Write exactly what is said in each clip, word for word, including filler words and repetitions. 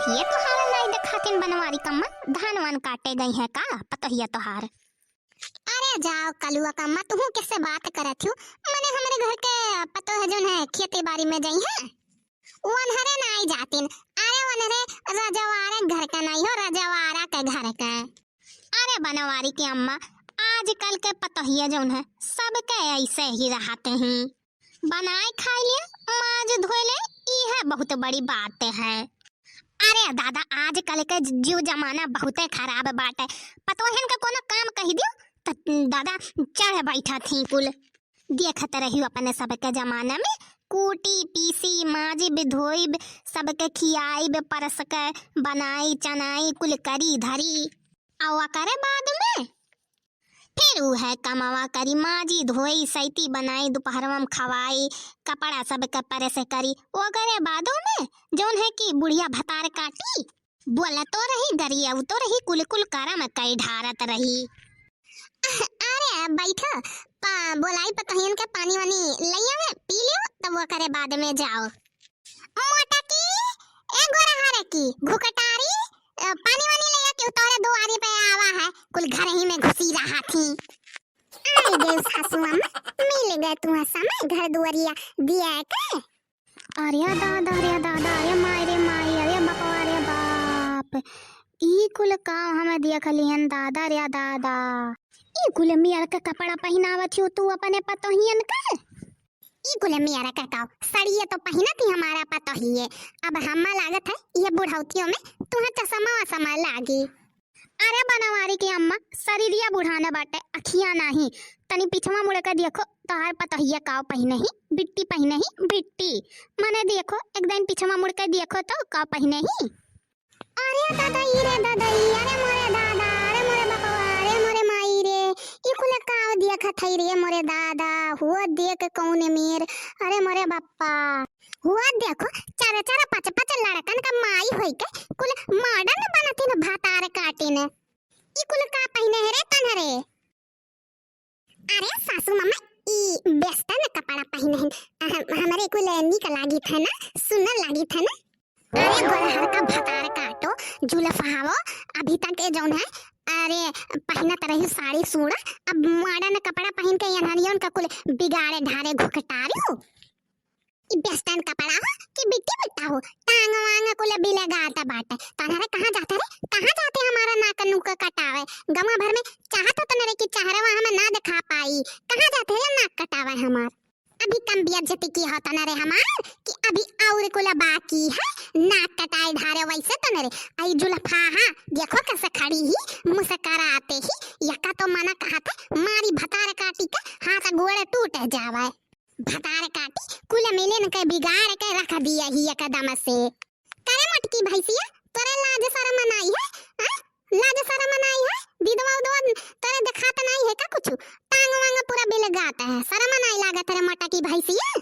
ये तोहार नाई देखातिन बनवारी कम्मा, धान वान काटे गई है का पतोहिया तोहार? अरे जाओ कलुआ कम्मा, तुहू कैसे बात करत हो? मने हमरे घर के पतोह जौन है खेती बाड़ी में जई है, वनहरे नाई जातिन। अरे वनहरे रजवारे घर का नाई हो, रजवारा के घर का। अरे बनवारी के अम्मा, आजकल के पतोहिया जौन है, सबके ऐसे ही रहते हैं। बनाए खाए लिए, माज धोए ले, ई है बहुत बड़ी बात है। अरे दादा, आजकल के जीव जमाना बहुते खराब बाटे। पतोहन के कोनो काम कही दियो, त दादा चढ़ बैठा थी कुल। देखत रहियो अपने सबके जमाना में, कूटी, पीसी, माजिब, धोइब, सबके खियाइब, परस के, बनाई, चनाई, कुल करी धरी। आ ओकरे बाद में फिर उहे कमवा करी, माजी, धोई, सैती बनाई, दुपहरवा में खवाई, कपड़ा सबके प्रेस करी। ओकरे बादो में जौन है कि बुढ़िया भतार काटी, बोलतो रही, गरियावतो रही, कुल कुल करम कई ढारत रही। अरे बैठो, पा-, बोलाई पतोहियन के पानी वानी लई आवे, पी लियो, तब ओकरे बाद में जाओ। मोटकी, ए गोरहर की, घुकटारी, अ, पानी वानी लइया के तोरे दुआरी पे आवा है, कुल घर ही में घुसी रहा थी। आई गई सासू अम्मा, मिल गए तुम्हें समय घर दुआरिया दिया के। अरे दादा, अरे दादा, अरे माई रे माई, अरे बपवा रे बाप, ई कुल का हमें देख लिहन दादा रे दादा। ई कुल मेर के कपड़ा पहिनावत हियो तू अपने पतोहियन के? ई कुल मेर के का? सड़िए तो पहिनत ही हमारा पतोहिए। अब हम्मा लागत है, ये बुढ़ौतियों में तुहें चश्मा वश्मा लागी। अरे बनवारी के अम्मा, शरीरिया बुढ़ाने बाटे, अखियाँ नाही। तनी पिछवा मुड़ के देखो, तोहार पतोहिया काव पहिने ही, बिट्टी पहिने ही, बिट्टी। मने देखो, एक दिन पिछवा मुड़ के देखो तो काव पहिने ही। अरे दादा, ई रे दादा, ई, अरे मोरे दादा, अरे मोरे बपवा, अरे मोरे माई रे, ई कुल काव देखत हई रे मोरे दादा, हुआ देख कौन मेर, अरे मोरे बप्पा। हुआ देखो, चार चार पाँच पाँच लड़कन का माई होई के कुल modern बनतिन, भतार काटिन। ई कुल का पहिने है रे तन्हरे? अरे सासू मम्मा, ई western कपड़ा पहिने हैं। अहम, हमरे कुल नीक लागित है ना, सुंदर लागित है ना। अरे गोरहर का भतार काटो, जुलफावो, अभी तक के जौन है, अरे पहिनत रही साड़ी सूड़ा, अब modern कपड़ा पहिन के यनहरियन का कुल बिगाड़े ढारे घुकटारू। ई western कपड़ा हो कि बिट्टी बिट्टा हो, टांग वांग कुल बिलगात बाटे। तोहरे कहाँ जाते रे? कहाँ जाते हमारा नाक नुक कटावे? गंवा भर में चाहत होत न रे कि चेहरवा हम ना दिखा पाई। कहाँ जाते रे नाक कटावे हमार? अभी कम बेइज्जती की होत न रे हमार कि अभी और कुल बाकी है नाक कटाए ढारे वैसे तो न रे। आई जुल्फा हाँ, देखो कैसे खड़ी ही, मुस्कराते ही, यका तो मना कहत है मारी भतार काटी के हाथ गोड़ टूट जावे। भतार काटी, कुल मिलन के बिगाड़ के रख दिया ही एकदम से। करे मोटकी भैंसिया, तोरे लाज शरम नाई है, हाँ? लाज शरम नाई है? दीदवा उदवा तोरे दिखात नाई है का कुछ? टांग वांग पूरा बिलगात है, शरम नाई लागत रे मोटकी भैंसिया?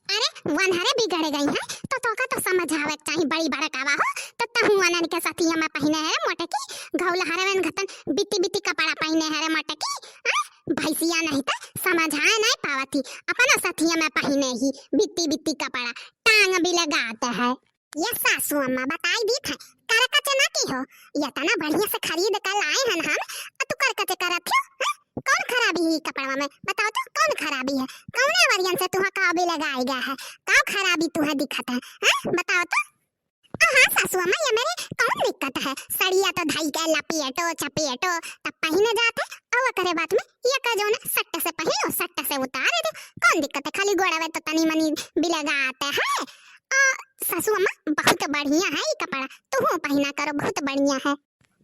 अरे, वनहरे बिगड़ गई है, तो तोका तो समझावे के चाही, बड़ी बड़कावा हो, तो तहु वनन के सथिया में पहिने है रे मोटकी, घौल हरवन घतन बित्ती बित्ती कपड़ा पहिने है रे मोटकी, हाँ? भैंसिया नहीं तो समझाए नहीं पावत ही, अपना सथिया में पहिने ही बित्ती बित्ती कपड़ा, टांग बिलगात है। ये सासू अम्मा बताई दी थे, करकच ना की हो, इतना बढ़िया से खरीद कर लाए हन हम, अ तू करकच करत हो, हैं? कौन खराबी है कपड़वा में? बताओ तो कौन खराबी है? कौने वरियन से तुहा का बिलगाई गया है? का खराबी तुहा दिखत है? हैं? बताओ तो। आ हाँ सासू अम्मा, ये मेरे कौन दिक्कत है? सड़िया तो धई के लपेटो, चपेटो, तब पहिने जाते, और ओकरे बाद में ये का जो ना सट्ट से पहिनो, सट्ट से उतारे दो, कौन दिक्कत है? खाली गोड़वे तो तनी मनी बिलगात है। आ, सासू अम्मा, बहुत बढ़िया है ये कपड़ा, तुहू पहिना करो, बहुत बढ़िया है।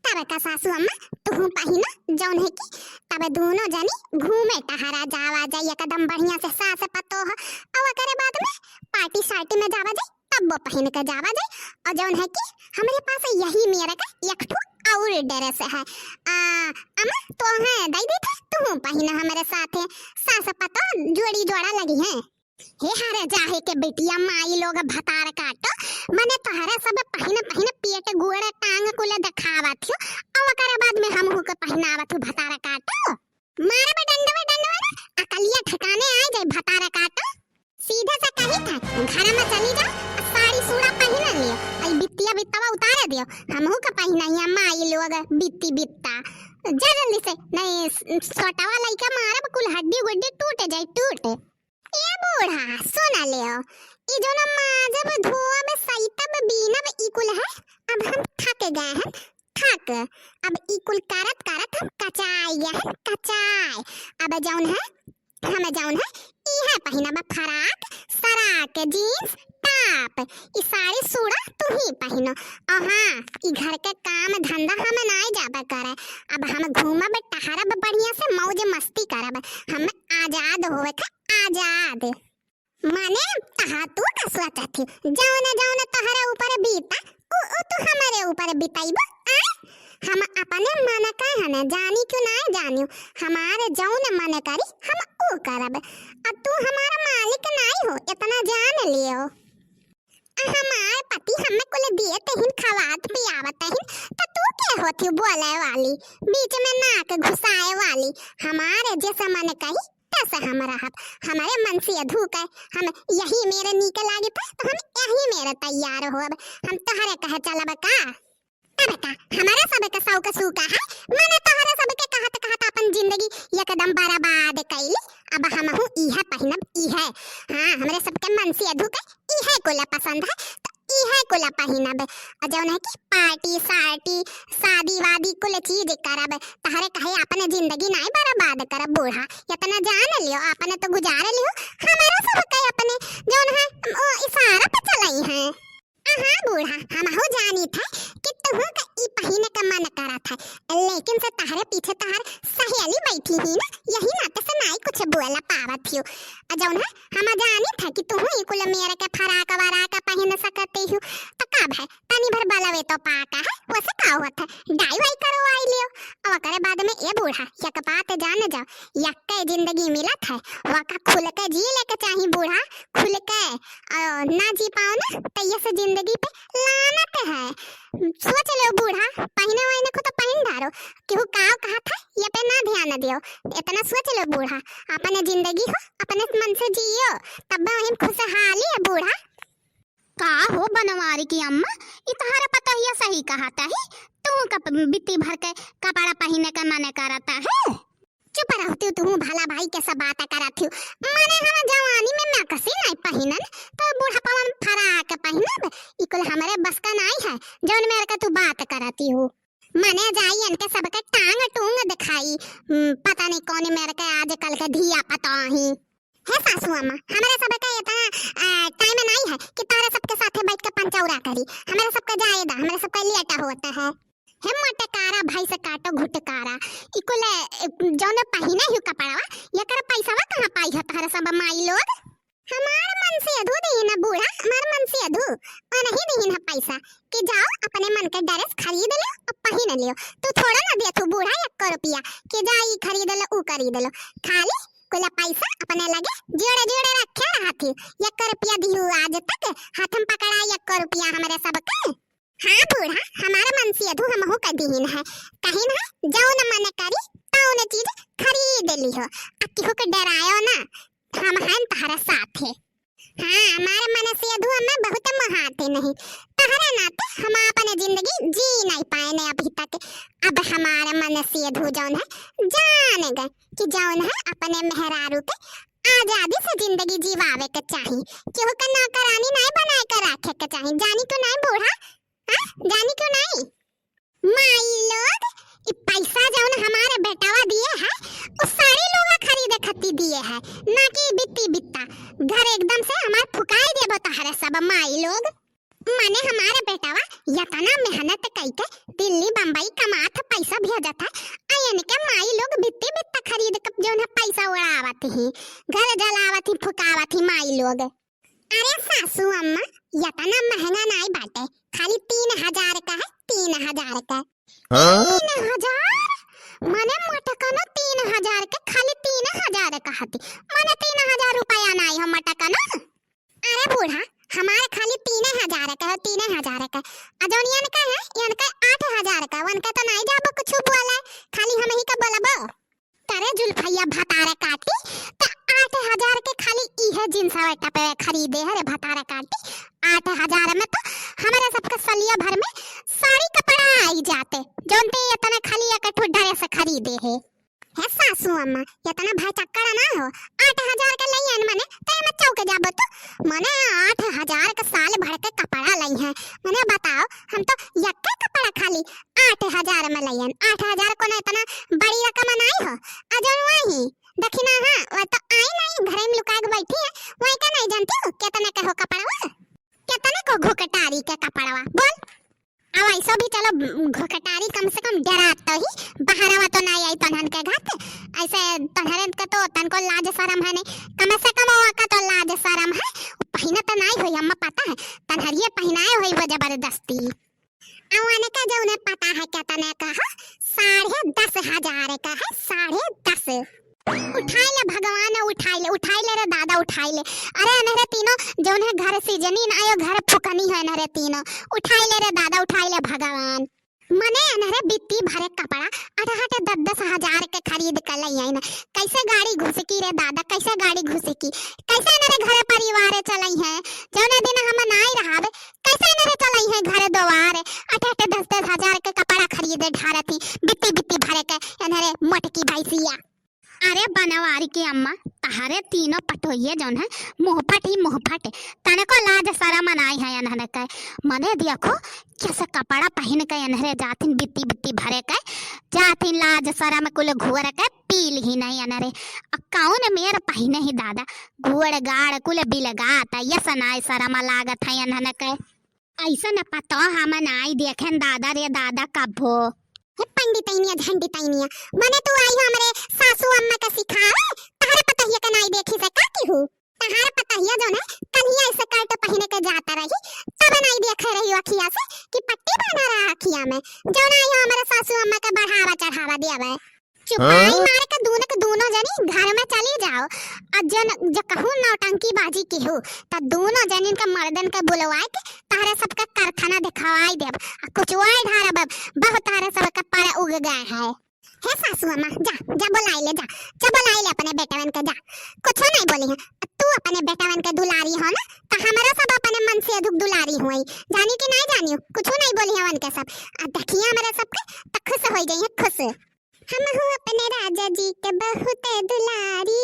तब का सासू अम्मा, तुहू पहिना, जौन है कि तब दोनों जनी घूमे टहरा जावा जाई, एकदम बढ़िया से सास पतोह, और ओकरे बाद में party सार्टी में जावा जाई, तब वो पहिन के जावा जाई। और जौन है कि हमरे पास यही मेरा का एक ठो और dress है। आ, अम्मा, तोहे दई देत है, तुहू पहिना हमरे साथे, सास पतोह जोड़ी जोड़ा लगी हैं। हे हरे जाहे के बिटिया, माई लोग भतार काटो, मने तोहरे सब पहिन पहिन पेट गोड़ टांग कुल देखावत हो, और ओकरे बाद में हमहू के पहिनावत हो भतार काटो। मारबे डंडवे डंडवे ना, अकलिया ठिकाने आ जाए भतार काटो। सीधे से कही था, घर में चली जा, साड़ी सूड़ा पहिन लियो, आई बित्तिया बित्तवा उतार सकतियो, हमहू का पहिनइया माई लोग बित्ती बित्ता। जा जल्दी से, नहीं स-, सोटवा लइका मारब, कुल हड्डी गुड्डी टूट जाई, टूट। ए बूढ़ा, सुन लेओ, ई जौन माजब, धोअब, सैतब, बीनब, ई कुल है, अब हम थक गए हैं, थक। अब ई कुल करत करत हम कचाई गए हैं, कचाई। अब जौन है, हम जौन है, इहे पहिनब, फराक, सराक, जींस, टॉप, ई साड़ी सूड़ा तू ही पहिनो। और हाँ, ई घर के काम धंधा हम नाई जाबे करे। अब हम घूमब, टहरब, बढ़िया से मौज मस्ती करब। हम आजाद होवे थे, आजाद। माने, तहा तू का सोचत ही? जौन जौन तोहरे ऊपर बीता, उ, उ तू हमरे ऊपर बितइबो, आय? हम अपने मन का हने, जानी क्यों ना जानियो, हमारे जौन मन करी, हम उ करब। अब तू हमारा मालिक नाई हो, इतना जान लियो। आ हमार पति हमें कुल दिए तहिन, खवात पियावत तहिन, त तू के होती बोले वाली, बीच में नाक घुसाए वाली? हमारे जैसे मन कही, तैसे हम रहब। हमरे मन से अधू के, हम यही मेरे नीक लागित है, तो हम यही मेरे तैयार होब। हम तोहरे कहे चलब का? तब का, हमारे सब के शौक सूका है, मने तोहरे सब के कहत कहत अपन जिंदगी एकदम बर्बाद कैली। अब हमहू इहे पहिनब, इहे। हाँ, हमरे सबके मन से अधू के इहे कुल पसंद है, तो इहे कुल पहिनब। और जौन है कि पार्टी सार्टी, शादी वादी कुल चीज करब, तहरे कहे अपने जिंदगी नाई बर्बाद करब बूढ़ा। इतना जान लियो, अपने तो गुजार लियो, हमारा सब के अपने जौन है, ओ इशारा पे चलई हैं। अहाँ बूढ़ा, हमहू जानित है कि तुहू का ई पहिने का मन करत है, लेकिन से तहरे पीछे तहर सहेली बैठी ही ना, यही नाते से नाई कुछ बोल पावत हियो। आ जौन है, हम जानित है कि तुहू ई कुल मेर के फराक वराक पहिन सकते हो, तो का भय, तनी भर बलवे तो पाका है, वैसे का होत है, डाई वाई करवाई लियो। और ओकरे बाद में ए बूढ़ा, एक बात जान जाओ, यक्के जिंदगी मिलत है, वका खुल के जी लेके चाही बूढ़ा, खुल के। और ना जी पाओ ना, तो ये से जिंदगी पे लानत है। सोच लो बूढ़ा, पहिने वहिने को तो पहिन डारो, केहू काव कहत है, ये पे ना ध्यान दियो। इतना सोच लो बूढ़ा, अपने जिंदगी हो, अपने मन से जियो, तब वही खुशहाली है बूढ़ा। का हो बनवारी की अम्मा, ई तहरा पतोहिया सही कहत है, तू कप-, बित्ती भर के कपड़ा पहिने के मन करत है। चुप रहती तू, भला भाई के सब बात करत हूँ। मने हम जवानी में मैक्सी नाई पहिनन, तो बुढ़ापा में फराक पहिनब, ई कुल हमरे बस का नाई है, जौन मेर का तू बात करती हूँ। मने जाई इनके सबके टांग टूंग दिखाई, हम्म, पता नहीं कौन मेर के आजकल के धिया पता ही। हे सासू अम्मा, हमरे सबके इतना, अ, टाइम नाई है कि तोहरे सबके साथे बैठ के पंचौरा करी। हमरे सबके जाए दा, हमरे सबके लेट होता है। हे मोटकारा, भैंस काटो घुटकारा, ई कुल, अ, जौन पहिने हु कपड़वा, एकर पैसवा कहाँ पाई हो तोहरे सब माई लोग? हमार मन से अधू दीन बूढ़ा, हमार मन से अधू, अनही दीन है पैसा कि जाओ अपने मन के ड्रेस खरीद लियो और पहिन लियो। तू थोड़ा ना दिया तू बूढ़ा एक रुपया कि जा ई खरीद लो, ऊ खरीद लो। खाली कुल पैसा अपने लगे जोड़े जोड़े रखे रहत ही। एक रुपया दिहू आज तक, हाथ में पकड़ा एक रुपया हमरे सबके। हाँ बूढ़ा, हमार मन से अधू हमहू का दीन है, कहिन है जौन मन करी तौन चीज खरीद लिहो, आ केहू के डरायो ना, हम हन तहरा साथे। हाँ, हमार मन से अधू हमें बहुत मोहाते नहीं, तहरा नाते हम अपन जिंदगी जी नहीं पाए ने अभी तक। अब हमार मन से अधू जौन है जान गए कि जौन है अपने मेहरारू के आजादी से जिंदगी जीवावे के चाही, केहू के नौकरानी नहीं बनाए के रखे के चाही, जानी क्यों नहीं बूढ़ा? हाँ, जानी क्यों नहीं? माई लोग, ई पैसा जौन हमारे बेटावा दिए है, उ साड़ी लुगा खरीदे खातिर दिए है, ना कि बित्ती बित्ता। घर एकदम से हमार फुकाई देबो तहरे सब माई लोग। माने हमारे बेटावा इतना मेहनत कइके दिल्ली बम्बई कमात पैसा भेजत है, आ इनके माई लोग बित्ती बित्ता खरीद के जौन है पैसा उड़ावत ही, घर जलावत ही, फुकावत ही माई लोग। अरे सासू अम्मा, इतना महंगा नाई बाटे, खाली तीन हजार का है, तीन हजार का। हाँ? तीन हजार? मने मटकनो तीन हजार के, खाली तीन हजार का हती, मने तीन हजार रुपया नाई हो मटकनो। अरे बूढ़ा, हमारे खाली तीन हजार का है, तीन हजार का। आ जौन इनका है, इनका आठ हजार का, उनका तो नाई जाबो कुछ बोला, खाली हम ही का बोलबो। करे जुल्फैया भतारे काटी, त आठ हजार के खाली इहे जींस टॉप खरीदे है रे भतारे काटी। आठ हजार में तो हमारे सबके सलिया भर में जाते, जौन ते एतना खाली एक ठो dress खरीदे है। हे सासू अम्मा, एतना भइचक्कड़ ना हो, आठ हजार के लइयन मने, त एमे चौक जाबो तू। मने आठ हजार के साल भर के कपड़ा लइहैं। मने बताओ, हम तो यक्के कपड़ा खाली आठ हजार में लइयन। आठ हजार कोनो एतना बड़ी रकम नाई हो। आ जौन वही दखिना, हाँ, वो तो आई नाई, घरे में लुका के बैठी है, वही का नाई जानती हो, केतने के हो कपड़वा, केतने को घुकटारी के कपड़वा, बोल। अब ऐसो भी चलो, घुकटारी कम से कम डेरात तो ही, बहरवा तो नाई आई तोन्हन के घात। ऐसे तोन्हरे के तो तनको लाज सरम है नहीं, कम से कम ओका तो लाज सरम है। पहिने तो नाई होई, अम्मा पता है, तोन्हरिये पहिनाए होई वो जबरदस्ती। अउ अनका जौने पता है केतने का है, साढ़े दस हजार का है, साढ़े दस। उठाई ले भगवान, उठाई ले, उठाई ले रे दादा, उठाई ले। अरे अनहरे तीनों जौन है घर सीजनी ना आयो, घर फुकनी है अनहरे तीनों। उठाई ले रे दादा, उठाई ले भगवान। मने अनहरे बित्ती भरे कपड़ा अठहठ दस दस हजार के खरीद के लइ आई ना। कैसे गाड़ी घुसकी रे दादा, कैसे गाड़ी घुसकी, कैसे अनहरे घर परिवार चलई है? जौने दिन हम नाई रहबे, कैसे अनहरे चलई है घर द्वार? अठहठ दस दस हजार के कपड़ा खरीदे ढारती, बित्ती बित्ती भरे के अनहरे मोटकी भैंसिया। अरे बनवारी की अम्मा, तहरे तीनों पटोहिए जौन है, मुँहफट ही मुँहफट, तनको लाज सरम नाई है अनहन के। मने देखो, कैसे कपड़ा पहिन के अनहरे जाथिन बित्ती बित्ती भरे के, जाथिन लाज सरम कुल घुअर के पील ही नहीं अनहरे। अ कौन मेर पहिने ही दादा, घुअड़ गाड़ कुल बिलगात, यस नाई सरम लागत है अनहन के। ऐसन पतोह हम नाई देखेन दादा रे दादा कभो। हे पंडितैनिया झंडितैनिया, मने तू आई हो हमरे सासू अम्मा के सिखावे, तहरे पतोहिया के नाई देखी से का की हूँ? तहार पतोहिया जौन है, कलिया ऐसे कर्ट पहिने के जाता रही, तब नाई देखे रही अखिया से कि पट्टी बांधा रहा अखिया में। जौन आई हो हमरे सासू अम्मा के बढ़ावा चढ़ावा देवे। चुपाई हाँ? मार के दूनो के दूनो जनी घर में चली जाओ। अ जन, ज कहूँ नौटंकी बाजी की हो, त दूनो जनिन के मर्दन के बुलवाए के तहरे सबके कारखाना दिखवाई देब। अ कुचवाई ढारब, बहुत तहरे सबके पर उग गए है। हे सासू अम्मा, जा, जा बोलाई ले, जा, जा बोलाई ले अपने बेटवन के, जा। कुछो नहीं बोली है। तू अपने बेटवन के दुलारी हो ना, त हमरा सब अपने मन से अधिक दुलारी हुई। जानी कि नहीं जानी, कुछो नहीं बोली है उनके सब। अ देखिए हमरा सबके, त खुश हो जाइए, खुश। हमहू अपने राजा जी के बहुते दुलारी।